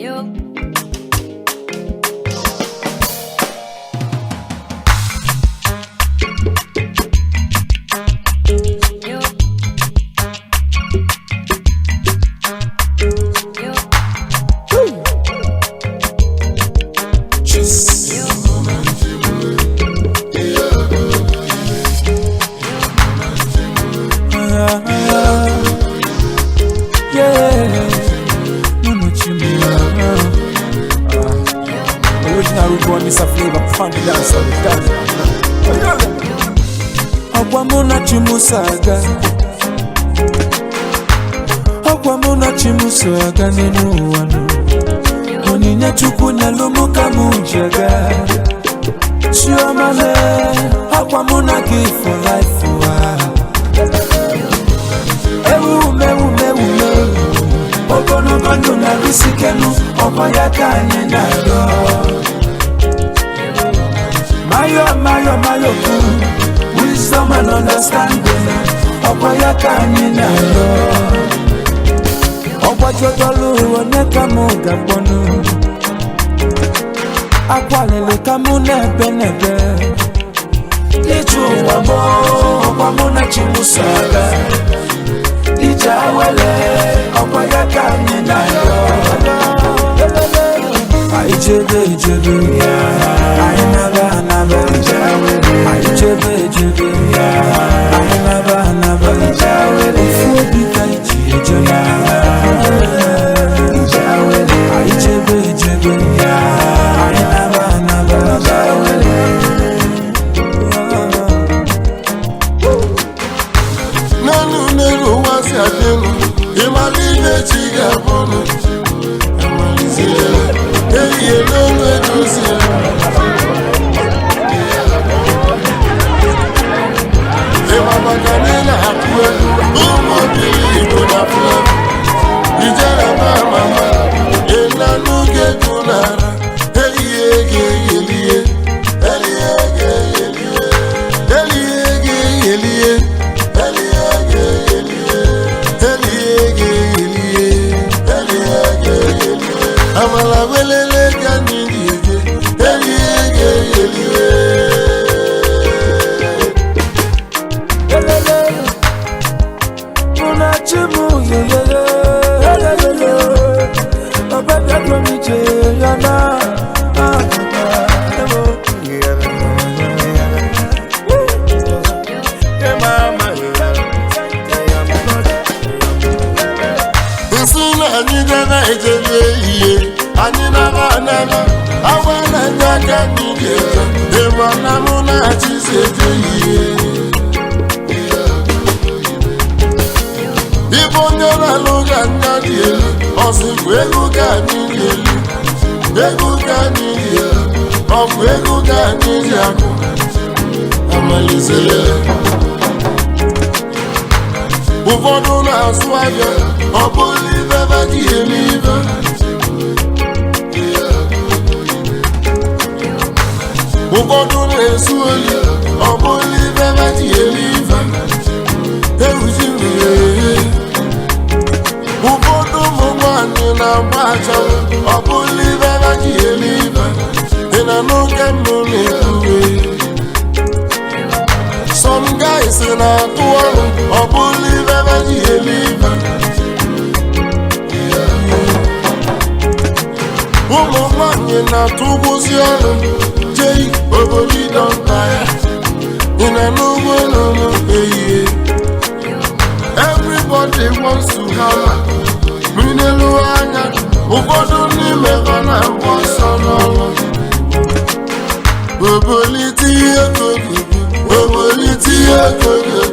You. You. You. You. Yeah, Original root boy, Mr. Flavor, funky dancer, dance. Ọkwa mụ na chi m so aga. Ọkwa mụ na chi m so aga n'elu ụwa nụ. Onyinye Chukwu nyelụ mụ ka mụ ji aga. Chioma mee, ọkwa mụ na gị for life ụwa. Ewu mewu mewu mewu. Ogologo ndụ na-arụsi kenu, ọkwa ya ka anyị na-arịọ. Mayo mayo mayo kwu, wisdom and understanding, ọkwa ya ka anyị na-arịọ. Ọgbajodolu onye ka mụ ga-akpọnụ? Akwalili ka mụ na-ebe n'ebe. Ije ụwa mụ, ọkwa mụ na chi mụ so aga. Ije awele, ọkwa ya ka anyị na-arịọ. Anyị jebe ejebe, anyị naba anaba. Anyị jebe ejebe, anyị naba anaba. Ofu obi ka anyị ji eje na. Anyị jebe ejebe, anyị naba anaba. N'elu n'elu ụwa si adịnụ, ịmara ibe chi ga-abụnụ. Amalizirela, ehihie n'olu edozila. Ịma maka na ị na-akụ egwu, ụmụ obili Igbo na Flavor. Ijere ma mama, ịlanụ ga-egwu n'ara, ehihie ga-eyelie, ehihie ga-eyelie, ehihie ga-eyelie, ehihie ga-eyelie, ehihie ga-eyelie, ehihie ga-eyelie. Amala welele ka anyị ga-eje, ehihie ga-eyelie. Elele, mụ na chi mụ yeyeye, elelele, ọbẹ̀ bịa dùn mí jẹ yana. Ah, ah, emo. Nsị na anyị gana ejebe ihe anyị nara anara awa na ndị aka anyị ga-eje, ịma na mụ na achịzi eje ihe. Ịbụ onye na-alụ ga anya dị elu, ọsịkwa ego ka anyị dị elu, ego ka anyị dị elu, ọ bụ ego ka anyị ji akụ amalizere. Ụfọdụ na-azụ ahịa, ọ bụrụ ibe ba ji eme ibe. Ụfọdụ na-ezu oli, ọ bụrụ ibe ba ji eme ibe. Ewuji mmiri. Ụfọdụ ụmụ nwanyị na-agba achanwụ, ọ bụrụ ibe ba ji eme ibe. Ị na n'oge mbụ na-ekwuwe. Some guys na-atụ ọrụ, ọ bụrụ ibe ba ji eme ibe. Ụmụ nwanyị na-atụgbuzi ọrụ jei obodo ịdọnta ya. Ị na n'ugbo n'ụlọ ehihie. Everybody wants to hammer. Mmiri anya, ụfọdụ n'ime ha na-agba ọsọ n'ọrụ. Obolite ihe kogogo, obolite ihe kogogo.